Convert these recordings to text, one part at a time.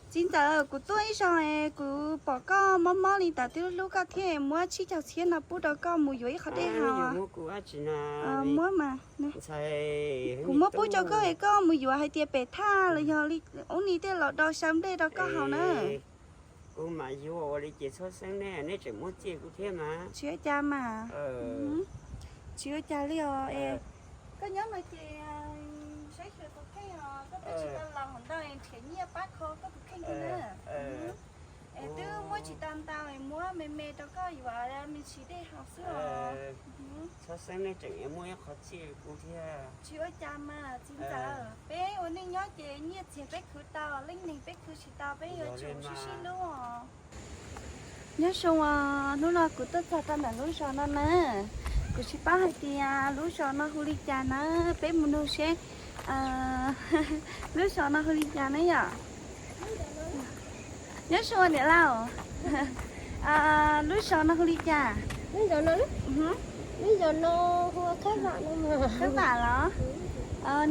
Txiv ntxawm, kuv tuaj ib zaug es kuv pom koj mob mob li ntawd, twb hlub koj thiab, muab tsib caug txhiab no pub rau koj mus yuav ib qho dej haus. Muab mas. Kuv muab pub rau koj es koj mus yuav hais tias pem thaj los yog ub ni tej los do xyaw nplej rau koj haus na. Kuv mam yuav ua li ces txhob xeeb nej, nej tseem muab txiaj kuv thiab mas. Tsis ua cas mas. Tsis ua cas li os. Koj nyob no ces saib xyuas tus kheej os, koj twb tsis tau laus ntau nrhiav nyiaj pab kho koj tus kheej na. Es twb muab tsis tau ntau, muab me me rau koj yuav me ntsis dej haus xwb os. Txhob xeeb nej tseem muab ib qho txiaj kuv thiab. Tsis ua cas mas txiv ntxawm, peb ua neej nyob ces nyiaj txiag peb khwv tau, leej neeg peb khwv tsis tau, peb yuav tsum sib sib hlub os. Nyob zoo os, hnub no kuv tuaj txog rau ntawm lub zos no na. Kuv tsis paub hais tias lub zos no hu li cas na, peb mus nug seb lub zos no hu li cas na yom. Nyob zoo niam laus, lub zos no hu li cas? Lub zos no, lub zos no hu Khab Vam no. Khab Vam los?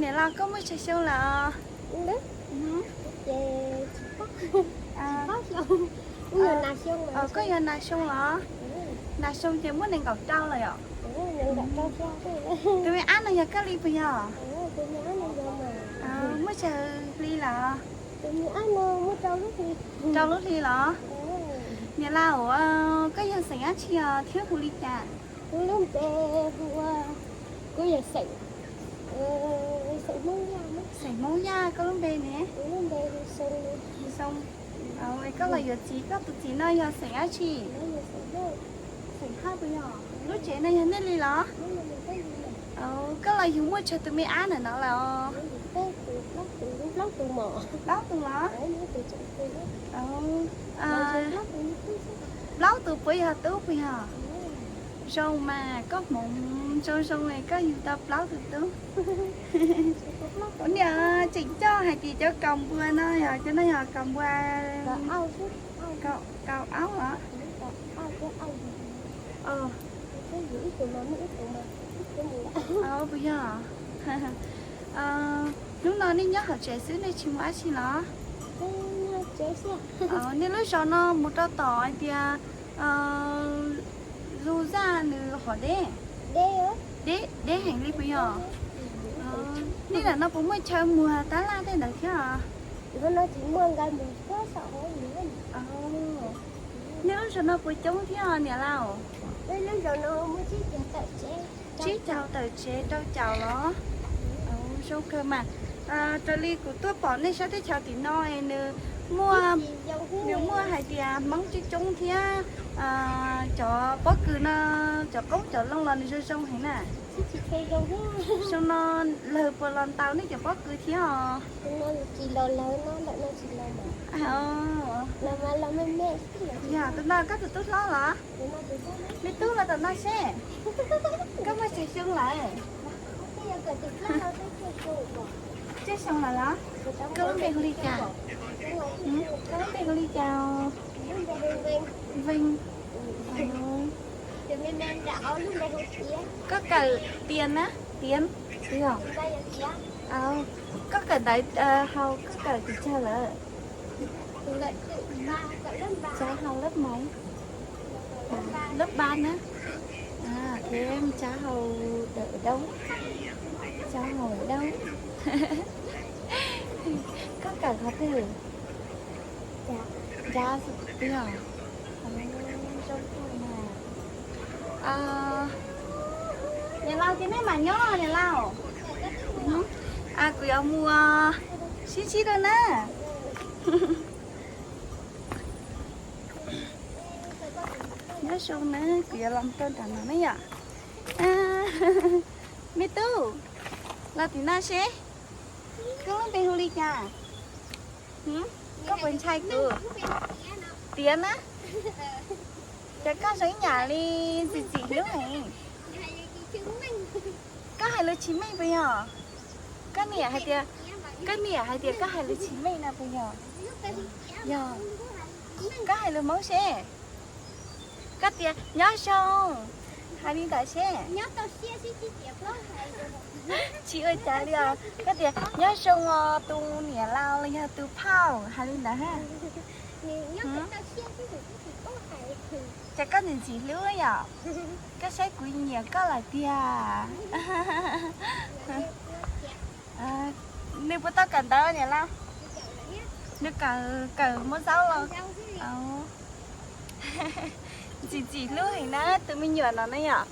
Niam laus koj muaj tsawg xyoo lawm? Ces koj yog nas xyoo los? Nas xyoo ces muaj nees nkaum rau lawm yom? Tus me ab no yog koj li puas yog? Muaj tsawg hli lawm? Rau lub hli los? Niam laus, koj yog xeem dab tsi os thiab hu li cas? Kuv lub npe hu, kuv yog xeem, xeem Hmoob Yaj. Xeem Hmoob Yaj, koj lub npe ne? Kuv lub npe hu Xoo. Xoo. Koj los yuav txiv, koj tus txiv no yog xeem dab tsi? Xeem Haj puas yog? Lub tsev no yog nej li los? Koj los yug muaj tsawg tus me ab ntawm no lawm os? Plaub tus los? Plaub tus puas yog tub puas yog? Zoo mas koj hmoov zoo zoo es koj yug tau plaub tus tub. Ua niam, tseem coj hais tias cov kaus npua no yog cov no yog kaus npua kaus aub los? Puas yog? Hnub no nej nyob hauv tsev xwb nej tsis mus dab tsi los? Nej lub zos no mus rau tom hais tias Zug Zaj nws hov deb, deb heev li puas yog? Nej lam no puas muaj chaw muag tab laj tej ntawd thiab? Nej lub zos no puas coob thiab niam laus? Tsib caug tawm tsev rau caum los? Zoo kawg mas. Raws li kuv tuaj pom nej sab teb chaws tim no es nws muaj, nws muaj hais tias Hmoob coob coob thiab cov pob kws no, cov qoob cov loo los nws zoo zoo heev na. Zoo no lawg puas los ntaus nej cov pob kws thiab os? Yog tus no koj tus tub hlob los? Me tub los tom no seb, koj muaj tsawg xyoo lawm? Tsawg xyoo lawm los? Koj lub npe hu li cas? Koj lub npe hu li cas? Veeg. Koj kawm Tias na, Tias, yog? Koj kawm ntawv hauv, koj kawm tim tsawg lawm? Cav hauv lớp maiv, lớp ba na. Thiab cav hauv dawm dau, cav hauv dau. Koj kawm qhov twg? Cav, yog. Niam laus ces nej mam nyob niam laus. Kuv yuav mus sib ntsib dua na. Nyob zoo na, kuv yuav los rau nram no na yom. Me tub, los tim no seb, koj lub npe hu li cas? Koj puas ntshai kuv? Tiav na. Ces koj zoo ib yam li txim txim hlub heev. Koj hais lus tsis meej puas yog? Koj niam hais tias, koj niam hais tias koj hais lus tsis meej no puas yog? Yog. Koj hais lus Hmoob seb. Koj tias nyob zoo. Hais li ntawd seb. Tsis ua cas li os. Koj tias nyob zoo os tus niam laus los yog tus phauj, hais li ntawd ha. Ces koj ntxim ntxim hlub yom. Koj saib kuv nyiam koj lawm tiag. Nws puas tau kawm ntawv niam laus? Nws kawm, kawm muab zaub los. Ntxim ntxim hlub heev na tus me nyuam no na yom.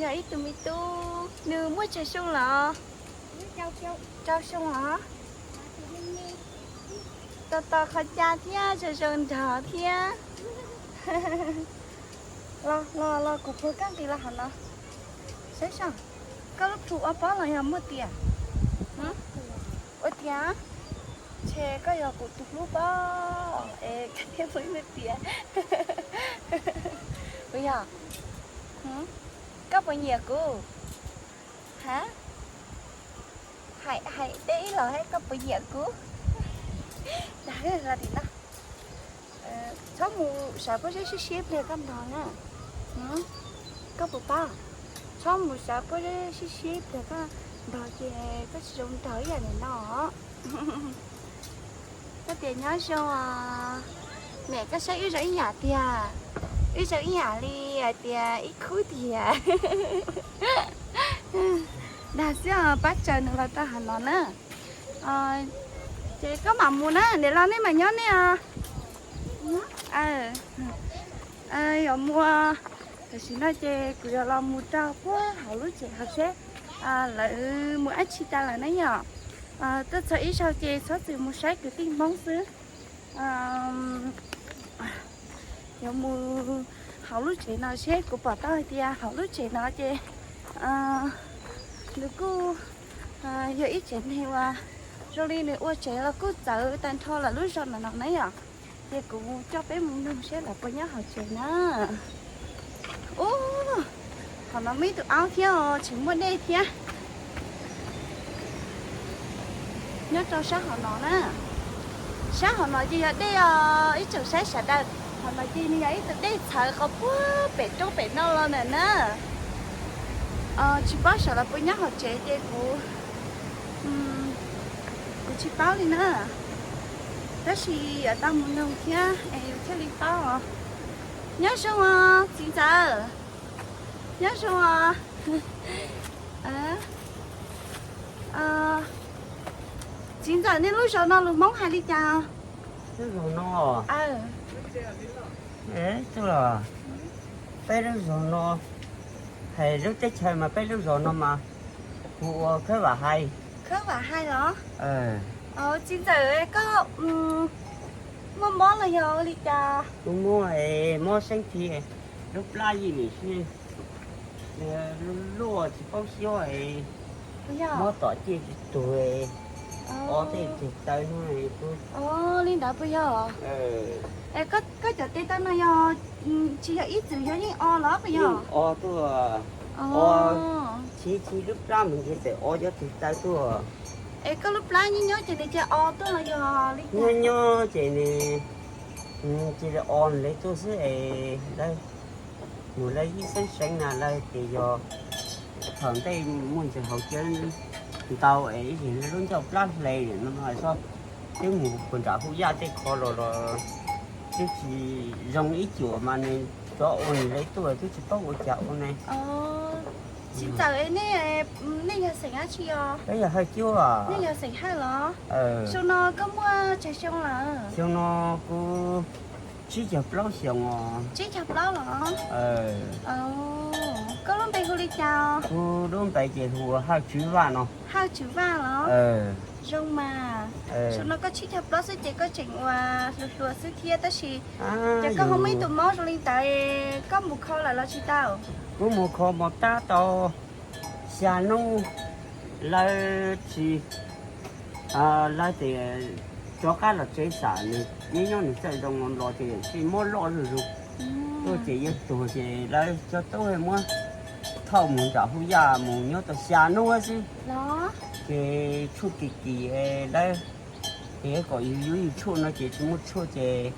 Yog ib tug me tub, nws muaj tsawg xyoo los? Rau xyoo los? Tos tos qhov cai thiab zoo zoo nrog thiab. Los los los kuv puag koj nqis los hauv no. Saib seb, koj lub plhu ua pob los yog muaj tias? Ua tias, ntshe koj yog kuv tus hlub pob es koj thiaj muaj ib lub tias. Puas yog? Koj puas nyiam kuv? Ha? Hais, hais teb ib los, koj puas nyiam kuv? Dag los tim no. Txhob mus sawv pob zeb siab siab pliag koj nrog na. Koj puas paub? Txhob mus sawv pob zeb siab siab pliag koj nrog ces koj tsis zoo nrog ib yam li no. Koj tias nyob zoo, niam koj saib wb zoo ib yam tiag, wb zoo ib yam li hais tias ib khub tiag. Dag xwb os, pab tsaws nws los rau hauv no na. Ces koj mam mus na, niam laus nej mam nyob nej os. Yuav mus, tam sim no ces kuv yuav los mus rau puag hauv lub tsev hauv seb lawv mus dab tsi tas lawm na yom. Tuaj txog ib zaug ces txhob txwm mus saib kwv tij Hmoob xwb. Yuav mus hauv lub tsev no seb, kuv pom tau hais tias hauv lub tsev no ces nws kuj yog ib tsev neeg uas zoo li nws ua tsev los kuj txawv tag nrho lawm lub zos no no na yom. Ces kuv coj peb mus nug seb lawv puas nyob hauv tsev na. Ub, hauv no muaj ib tug aub thiab os, tseem muaj dej thiab. Nyob rau sab hauv no na. Sab hauv no ces yog dej os ib tsoom saib sawv daws. Hauv no ces nws yog ib tug dej txhawv qhov puag pem roob pem no los ntawm na. Tsis paub sawv daws puas nyob hauv tsev ces kuv, kuv tsis paub li na. Tab sis yuav tau mus nug thiab es yus thiaj li paub os. Nyob zoo os txiv ntxawm. Nyob zoo os. Txiv ntxawm, nej lub zos no lus Hmoob hais li cas? Lub zos no, peb lub zos no, hais lub teb chaws mas peb lub zos no mas hu ua Khawb Vam Hais. Khawb Vam Hais los? Txiv ntxawm, koj muaj mob los yog li cas? Kuv muaj mob seeb thi, lub plab yim nim sij luaj tsis paub xyov, mob tom ciaj tsis tuag, o tej tes taw no. Li ntawd puas yog? Es koj cov tes taw no yog tsis yog ib txwm yog yeej o los puas yog? O tuaj, o, chiv chiv lub plab mus ntshe txawm o cov tes taw tuaj. Es koj lub plab nyob nyob ces nws cia o tuaj los yog li cas? Nyob nyob ces nws cia li o nws lawv tuaj xwb es lawv mus lawv yib xeeb seev na lawv tias yog thaum ntej muaj ntses hauv cawv ntau es ib yam li lub ncauj plab hle no no xwb. Twb mus puag nram Hub Yaj tej qho los los twb tsis zoo ib cuam mas nws cov ua nws lawv tuaj twb tsis paub ua cas ua ne. Txiv ntxawm, nej yog xeem dab tsi os? Peb yog Hawj Cuab. Nej yog xeem Hawj los? Xyoo no koj muaj tsawg xyoo lawm? Xyoo no kuv tsib caug plaub xyoo os. Tsib caug plaub los? Koj lub npe hu li cas? Kuv lub npe ces hu ua Hawj Tswv Vaj no. Hawj Tswv Vaj los? Zoo mas. Xyoo no koj tsib caug plaub xwb ces koj tseem ua hluas hluas xwb thiab tab sis ces koj ho muaj ib tug mob zoo li ntawd, koj mus kho lawm los tsis tau? Kuv mus kho mus tab tau xya hnub, lawv tsis, lawv tias rov qab los tsev xam nws nyob nyob nws txawj zoo los ces tsis mob loj zuj zus. Tuaj ces yuav tuag ces lawv cov tub muab thauj mus nram Hub Yaj mus nyob tau xya hnub xwb. Ces tshuaj kim kim lawv tias kom yus yuav yus tshuaj no ces tsis muaj tshuaj ces,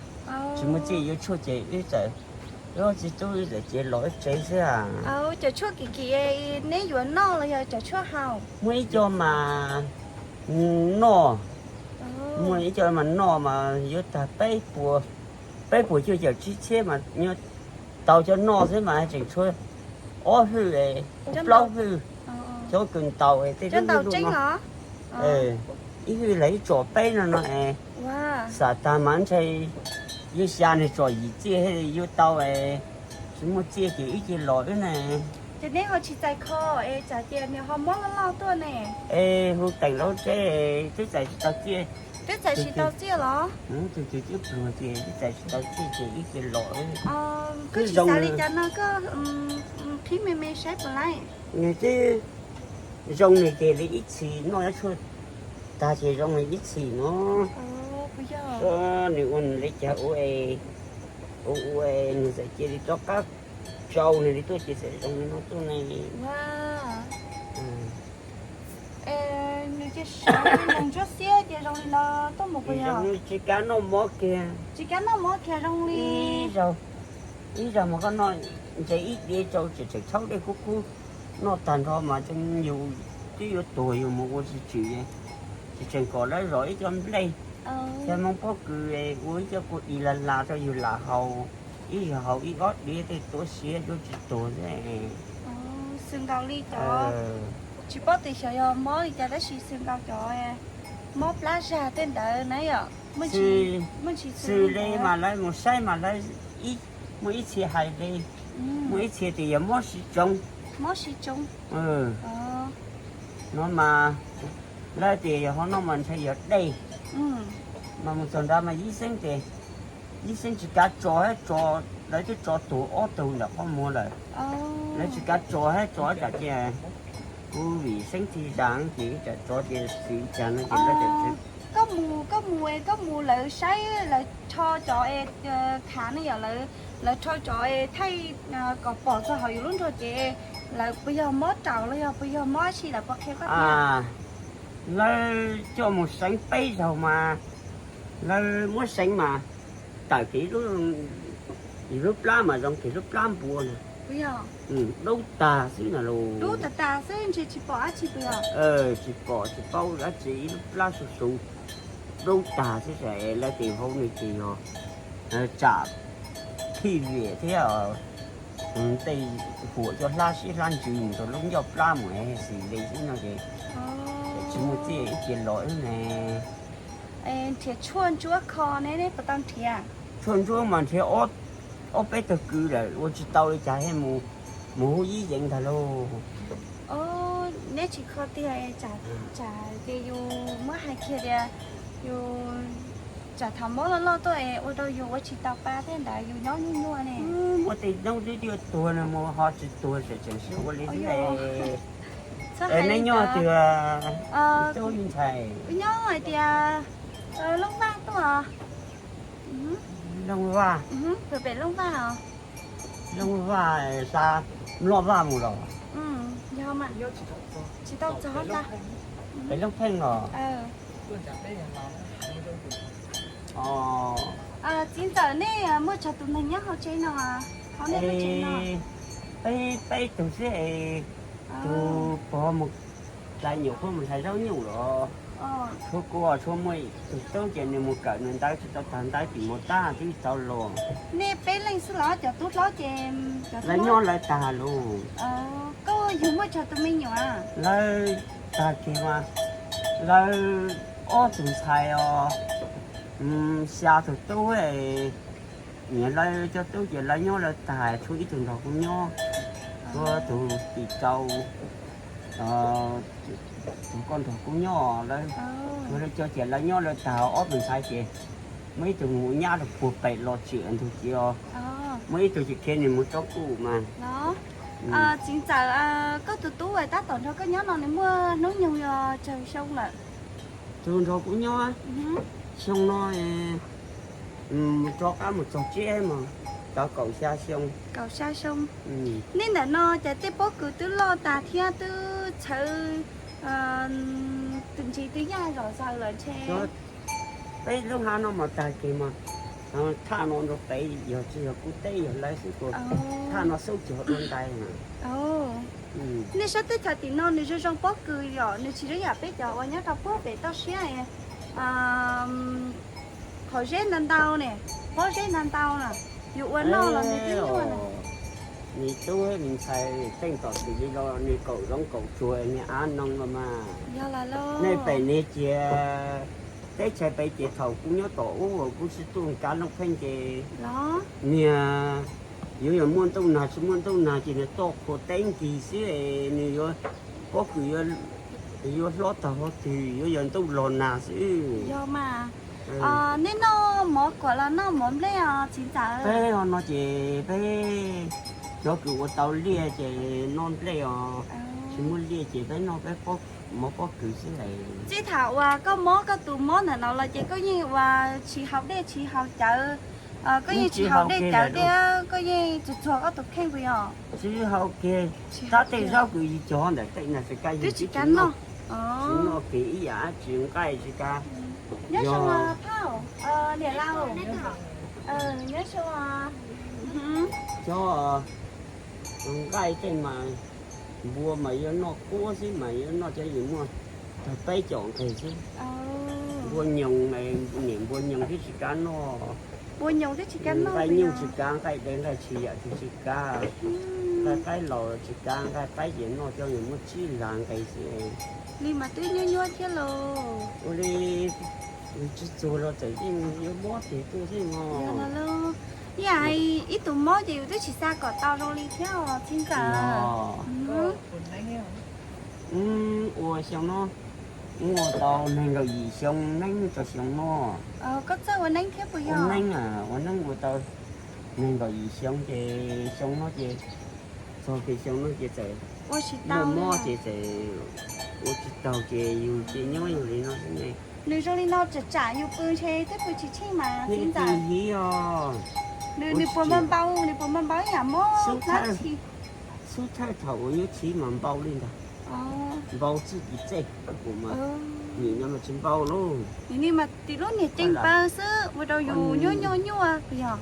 tsis muaj txiaj yuav tshuaj ces wb txawm Tsis tu txawm ces los ib tsev xwb. Cov tshuaj kim kim neb yuav noj los yog cov tshuaj haus? Muaj ib co mas noj, muaj ib co mas noj mas yuav tag peb puas, peb puas cuaj caum tsib txhiab mas tau cov noj xwb mas tseem tshuav ob hwj, plaub hwj, cov kws ntaus tej lub ntaus tseeb los. Ib hwj los ib tsom peb no no es, xam tag mas ntshe yuav xya nws tsom yim txiaj thiaj yuav tau es, tsis muaj txiaj ces ib ce los wb ne. Ces neb ho tsis txais kho es tsam ces nws ho muab loj loj tuaj ne. Es hu teem lawv teb, twb txais tsis tau txiaj. Twb txais tsis tau txiaj los? Tus twb pluag ces twb txais tsis tau txiaj ces ib ce los. Koj tsis xav li cas no koj qhib me me saib puas laij. Nws twb zoo nws ces li ib txhis noj tshuaj tag ces zoo li ib txhis no. Nws ua nws li cas ua, ua ua nws txawm cia li rov qab tsau nws li tuaj ces txawm zoo li no tuaj ne. Nws cia sawv nws ntsuab xiab ces zoo li no tuaj mus puas yog? Tsis kav noj mov kiag. Tsis kav noj mov kiag zoo li. Ib zaug mas koj noj ntse ib diav tsau tseem tshauv dej kub kub, noj tag nrho mas yus twb yuav tuag yus mus ua tsis tswm, tsis tseem kom lawv zom ib co nplej, cov Hmoob pob kws ua ib co kua dis las las rau yus lam haus, ib zaug haus ib ob diav tej tuav siav yuav tsis tuag xwb. Xwm nkaus li cov, tsis paub tias xyov yog mob li cas tab sis xwm nkaus cov mob plab zag tej ntawd na yom. Xws li mas lawv mus saib mas lawv muaj ib txhia hais li, muaj ib txhia tias yog mob siv tsoov. Mob siv tsoov. No mas lawv tias yog ho no mas ntshe yog dej. Mas mus txog nrad mas yib xeeb tias, yib xeeb tsis kav tso, lawv twb tso tuag ob tug ntawm qhov muag lawm. Lawv tsis kav tso, tso tsam ces kuv vim xeeb txi zam ces tsam tso ces xwm cas no ces lawv tias Koj mus, koj mus, koj mus lawv saib lawv rho cov khav ne yom, lawv rho cov thaij kom pom txog hauv yus lub nrog ces lawv puas yog mob raum los yog puas yog mob dab tsi lawv puas qhia koj tiag? Lawv coj mus seev peb zaug mas lawv muab seev mas tawm kiag ib lub plab mas zoo kiag lub plab npua na. Dub tag xwb na los. Dub tag tag xwb ntshe tsis pom dab tsi puas yog? Tsis pom tsis paub dab tsi, ib lub plab su su dub tag xwb. Lawv tias hauv no ces yog tsam thij viam thiab tej huam coj hlab siab hlab ntsws mus rau lub ncauj plab mus xws li xwb no ces tsis muaj txiaj ib ce los ne. Nrhiav tshuaj ntsuab kho ne, neb puas tau nrhiav? Tshuaj ntsuab mas nrhiav ob peb tug kwv lawm ua tsis tau li cas thiaj mus hu ib yeev ntag lauj. Neb tsis kho tiag, tsam ces yus muab hais kiag tias yus tsam thaum mob loj loj tuaj es ua rau yus ua tsis tau pa thiab ntawd yus nyob nyuaj nyuaj ne. Muaj tej noob twb tuag no mus ho tsis tuag tseem tseem sib ua li xwb. Neb nyob twg? Nyob hais tias Looj Vaj tuaj. Looj Vaj. Pem Looj Vaj. Looj Vaj xa Nplog Vaj mus los? Tsis tau txog ntag. Pem Looj Pheej los? Txiv ntxawm, nej muaj tsawg tus neeg nyob hauv tsev no? Hauv nej lub tsev no? Peb, peb tug xwb es tus pog mus hlais nyuam, pog mus hlais zaub nyuj los. Tshuav kuv, tshuav muaj tus tub ces nws mus kawm nws ntawv tsis tau tag, ntawv tim mus tab twb tau los. Nej peb leej xwb los cov tub hlob ces? Lawv nyob lawv tag lawm. Koj yug muaj tsawg tus me nyuam? Lawv tag kiag mas lawv ob tug ntxhais os, xya tug tub. Niam lawv cov tub ces lawv nyob lawv tag, tshuav ib tug nrog kuv nyob, tshuav tus tim rau, tus koj nrog kuv nyob lawm. Tshuav lawv cov ces lawv nyob lawv tag, ob tug ntxhais ces muaj ib tug mus nyab rau puag pem los tsev ntug ces, muaj ib tug ces khiav nws mus tsob kuj mas. Txiv ntxawm, koj tus tub uas tab tom nrog koj nyob no nws muaj hnub nyoog yog tsawg xyoo lawm? Tus nrog kuv nyob xyoo no mus rov qab mus txog tsiab mas tau kaum xya xyoo. Kaum xya xyoo. Nej ntawm no ces tej pob kws twb loj tas thiab twb txhawv tus ntsis twb yaj zom zaws lawm ntshe. Peb lub hav no mas tag kiag mas Thaj no rau pem yog tsis yog kuv teb yog lawv xwb, kuv thaj no xub tsis dua ntais na. Nej sab teb chaws tim no nws zoo zoo pob kws yom, nws tsis zoo yam peb cov uas nyob rau puag pem toj siab. Qhov zeb ntau ntau ne, pob zeb ntau ntau na, yus ua noj los nws twb nyuaj na. Nws tub nws ntxhais teej tom tim li los nws kaum zoov kaum tsuag nws av noo los mas. Yog los lauj. Nej pem nws cia teb chaws pem ces thaum kuv nyob tom ub kuv tsis tuaj kav looj pheej ces niag yuav yog muaj ntuj nag tsis muaj ntuj nag ces nws toj qhua teb nkig xwb es nws yuav pob kws yuav hlob tag hov twg yuav yog ntuj los nag xwb. Yog mas. Nej noj mov kuam los noj mov nplej os txiv ntxawm? Peb ho no ces peb cov kws ua tau liaj ces noj nplej os, tsis muaj liaj ces peb noj peb mov pob kws xwb es. Txij thaum uas koj mob koj tus mob ntawm no los ces koj yeej uas tsis haus dej tsis haus cawv, koj yeej tsis haus dej cawv thiab koj yeej tsuag tsuag koj tus kheej puas yog? Tsis haus kiag, tab tej zaub kws yus cog ntawm tej no tsis kav, twb tsis kav noj, tsis noj kiag ib yam tsis nqaij tsis kav. Nyob zoo phauj, niam laus, nyob zoo. Cov nqaij tej mas npua mas yuav noj quab xwb mas yuav noj cov yus muaj tag peb caum nqe xwb. Npua nyoos, niam npua nyoos thiab tsis kav noj. Npua nyoos thiab tsis kav noj, nqaij nyuj tsis kav, nqaij dev nqaij tshis yam tsis tsis kav, nqaij qaib laus tsis kav, nqaij qaib ces noj cov yus muaj tsib lag nqe xwb. Li mas twb nyuaj nyuaj thiab lauj. Ua li tsis txuag los txawm yeej yuav mob tig tuaj xwb no. Ib yam ib tug mob ces yus twb tsis xa kom tau zoo li thiab os txiv ntxawm. Ua xyoo no, ua tau nees nkaum yim xyoo neeb rau xyoo no. Koj txawj ua neeb thiab puas yog? Neeb, ua neeb ua tau nees nkaum yim xyoo ces xyoo no ces txog kiag xyoo no ces txawm ua tsis tau, mob ces txawm ua tsis taus ces yus ces nyob yus li no xwb ne. Nws zoo li no tsam tsam yus pw ntshe twb pw tsis tsheej mas txiv ntxawm. Hiv os. Nws puas npau npau, nws puas npau npau ib yam mob hlab txhi? Xub thawj thaum uas nyuaj txhiv mas npau li ntag. Npau txij kis txej, kuv mas nim no mas tsis npau lauj. Nim no mas tim lub niag ceeb paws xwb ua rau yus nyuaj nyuaj nyuaj puas yog?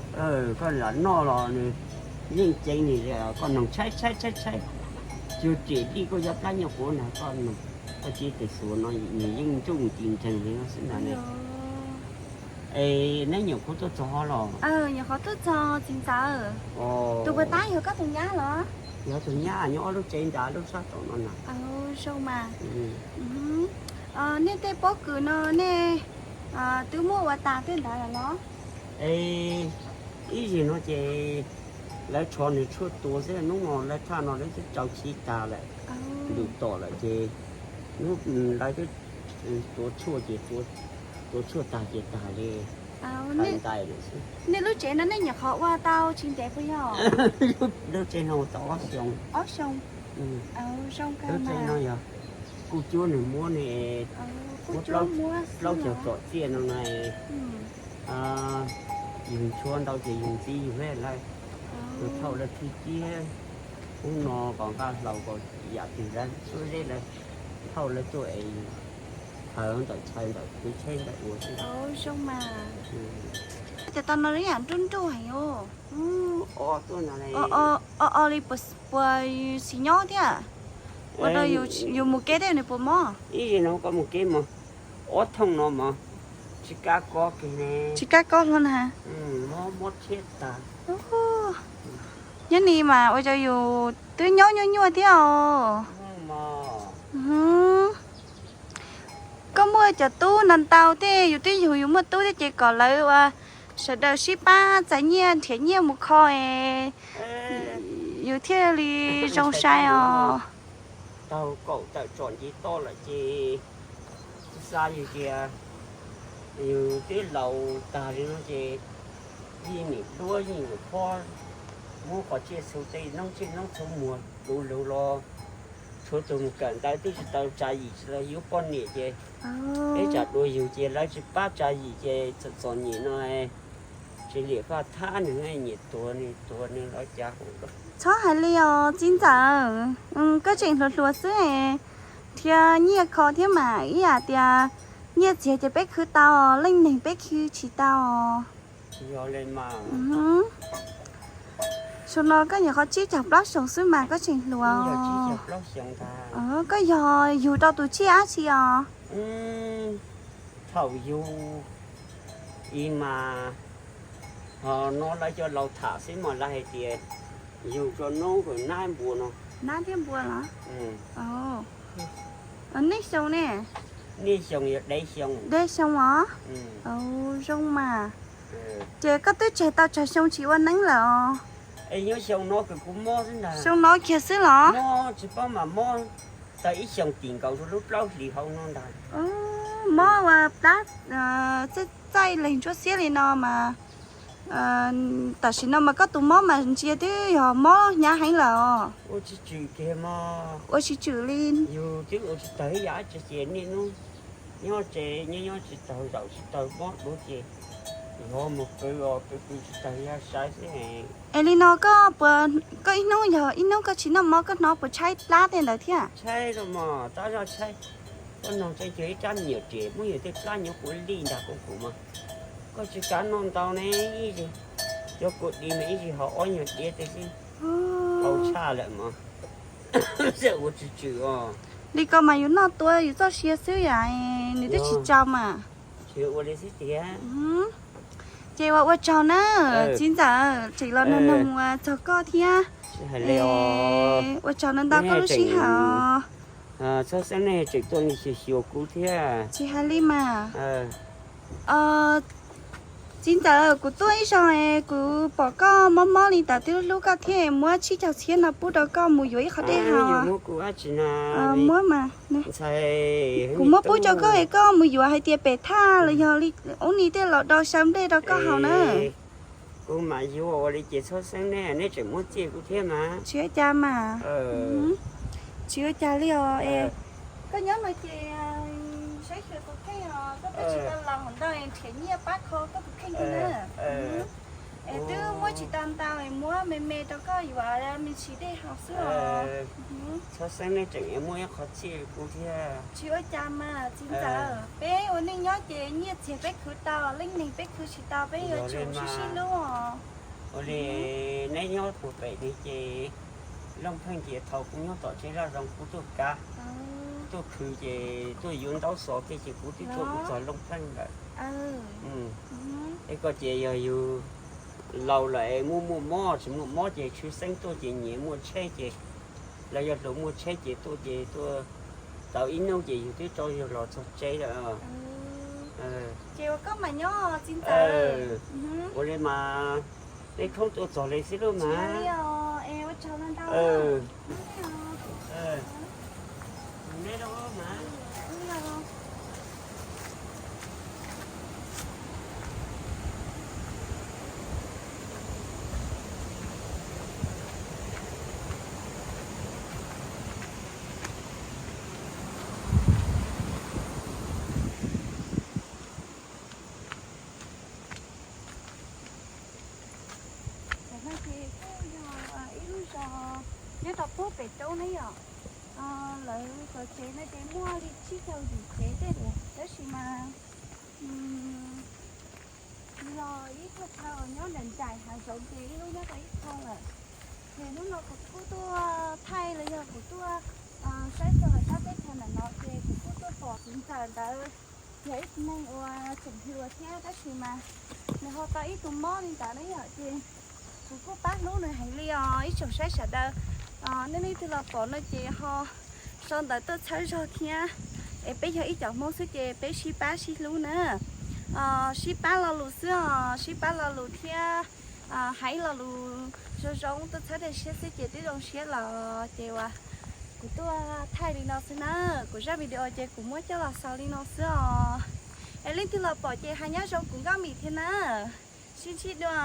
Koj lam noj los nws yeej ceev nws, koj noog tshaib tshaib tshaib tshaib, cuag riam dij koj cov plab nyuag quav na, koj noog, koj cia tes xuas no nws yeej ntsuj nti nreeg li no xwb ntag ne. Es neb nyuam qhuav tuaj txog los? Nyuam qhuav tuaj txog txiv ntxawm. Tus puas tab yog koj tus nyab los? Yog tus nyab nyob ob lub tsev nrad lub sab tom no na. Zoo mas. Nej tej pob kws no nej twb muab ua tas tej ntawd lawm los? Es ib zig no ces lawv tsho nws tshuaj tua xwb, hnub no lawv thaj no lawv twb rau chiv tag lawm, lwm tom lawm ces hnub lawv twb tua tshuaj ces tua tshuaj tag ces tag li. Ntais lawm xwb. Nej lub tsev no nej nyuam qhuav ua tau tsis ntev puas yog? Lub tsev no ua tau ob xyoo. Ob xyoo. Lub tsev no yog kuj cuab nws muab ne, kuj cuab muab plaub caug tsom txiaj no na. Yus ntshua ntau ces yus ntxiv yus lawm, yus thauj lawv thwj ciab, ub no kom nqaj hlau kom yam twg lawv suab zeb lawv thauj lawv tuaj es haws ntawm chaw ntawm kwv tsheb ntawm ua xwb. Cov tau no yam nruj nruj heev. O o li puas xis nyob thiab? Ua rau yus mus kev thiab nws puas mob? Ib zig no koj mus kev mas ob thooj no mas tsis kab kob kiag ne. Tsis kab kob hlo na. Mob mob tshiab tag. Nyob ni mas ua rau yus twb nyob nyuaj nyuaj thiab os. Koj muaj cov tub ntau ntau thiab, yus twb yug yus muaj tub thiab ces kom lawv ua sawv daws sib pab txais nyiaj nrhiav nyiaj mus kho es yus thiaj li zoo sai os. Tau kaum tawm tsom nce toj lawm ces xav yus tias yus twb laus tag li no ces yeej niam duab yeej niam phob muab qhov tsiaj txhu tej noob tsiaj noob txhu muag luv luv los tshuav tus mus kawm ntawv twb tsis tau tsa yim tsis tau yug poj niam ces ib tsam dua yug ces lawv tsis pab tsa yim ces txom txom nyem no tsis liam faj thab nws nyiam tuag nws tuag nws los cas. Txhob hais li os txiv ntxawm, koj tseem hluas hluas xwb, nrhiav nyiaj kho thiab mas ib yam tias nyiaj txiag ces peb khwv tau, leej neeg peb khwv tsis tau. Yog li mas. Xyoo no koj nyuam qhuav tsib caug plaub xyoos xwb mas koj tseem hluas. Yog tsib caug plaub xyoos ntag. Koj yog yug rau tus tsiaj dab tsi os? Thaum yug ib mas, ho no lawv cov laus tham xwb mas lawv hais tias yug rau noob kom nab npua no. Nab thiab npua los? Nej xyoo ne? Nej xyoo yog deb xyoo. Deb xyoo os? Zoo mas. Ces koj twb tseg tau tsawg xyoo tsis ua neeb lawm os? Es nyob xyoo no kws kuv mob xwb ntag. Xyoo no kiag xwb los? Mob tsis paub mas mob tau ib xyoos tim nkaus rau lub plaub hlis hauv no ntag. Mob ua plab txaij leeg ntsuab xiab li no mas, tam sim no mas koj tus mob mas ntsia twb yog mob hnyav heev lawm os. Ua tsis tswm kiag mog. Ua tsis tswm li. Yus twb ua tsis tawg ib yam dab tsi ces niaj hnub nyob tsev nyob nyob tsis tawg zaum tsis tawg mob dua ces yog mus pw os pw pw tsis tawg yog saib xwb. Es li no koj puas, koj ib hnub yog ib hnub koj tsis noj mov koj hnov puas tshaib plab tej ntawd thiab? Tshaib los mas tab zaj tshaib. Koj noog tseem cuag ib rab me nyuam riam muab yus tej plab nyob kuv lij nrag kuv kuv mas koj tsis kav noj ntau ne, ib zig cov kua dis mas ib zig haus ob nyuag diav tej xwb, haus tshaj lawm mas. Ua tsis tswm os. Li ko mas yus noj tua yus txoj sia xwb yam, nws twb tsis tsaus mas. Tsis ua li xwb tiag. Ces ua ua tsaug na, txiv ntxawm tseem los nug nug ua tsaug koj thiab. Ua tsaug ntau ntau koj lub sij hawm. Txhob xeeb nej tseem tuaj nqi xyuas kuv thiab. Tsis hais li mas. Txiv ntxawm, kuv tuaj ib zaug, kuv pom koj mob mob li ntawd twb hlub koj thiab, muab tsib caug txhiab no pub rau koj mus yuav ib qho dej haus. Muab mas, kuv muab pub rau koj es koj mus yuav hais tias pem thaj los yog ub ni tej los do xyaw nplej rau koj haus na. Kuv mam yuav ua li ces txhob xeeb nej, nej tseem muab txiaj kuv thiab mas. Tsis ua cas mas. Tsis ua cas li os. Koj nyob no ces saib xyuas tus kheej os, koj twb tsis tau laus ntau nrhiav nyiaj pab kho koj tus kheej na. Es twb muab tsis tau ntau, muab me me rau koj yuav me ntsis dej haus xwb os. Txhob xeeb nej tseem muab ib qho txiaj kuv thiab. Tsis ua cas mas txiv ntxawm, peb ua neej nyob ces nyiaj txiag peb khwv tau, leej neeg peb khwv tsis tau, peb yuav tsum sib sib hlub os. Ua li neb nyob puag pem li ces Looj Pheej ces thaum kuv nyob tom tsev zaj zoo kuv tuaj kav, tuaj khwv ces tuaj yuav ntaub xov tej ces kuv twb tuaj kuv txog Looj Pheej lawm. Es koj ces yog yus laus lawm es muaj muaj mob tsis muaj mob ces tshwj xeeb tuaj ces nyiam muaj tsheb ces, los yog hluas muaj tsheb ces tuaj ces tuaj tau ib hnub ces yus twb tso yus los txog tsev lawm. Ces ua koj mas nyob txiv ntxawm. Ua li mas, neb khoob tuaj txog li xwb lub mas. Ua tsaug ntau. Tam no ces kuj yog ib lub zos nyob rau puag pem roob ne yom. Lawv qhov tsev no ces muaj li tsib caug yim tsev tej lawm tab sis mas los ib thaj chaw uas nyob nraim nraim hav zoov ces ib lub nyob tau ib qho lawm. Ces hnub no kuv kuj tuaj thaij los yog kuv tuaj saib xyuas lawv sab teb chaws ntawm no ces kuv kuj tuaj pom txiv ntxawm ntawd yog ib tug neeg uas tseem hluas thiab tab sis mas nws ho tau ib tug mob li ntawd na yom ces kuv kuj pab hlub nws heev li os ib tsoom saib sawv daws. Nej leej twg los pom no ces ho sau ntawv tuaj txhawb zog thiab es peb yog ib cov Hmoob xwb ces peb sib pab sib hlub na. Sib pab lo lus xwb os, sib pab lo lus thiab hais lo lus zoo zoo tuaj txhawb siab xwb ces twb zoo siab los ces uas kuv tuaj thaij li no xwb na. Kuv zaj video ces kuv muab coj los xaus li no xwb os. Es leej twg los pom ces hais nyob zoo kuv nkauj Mim thiab na. Sib ntsib dua.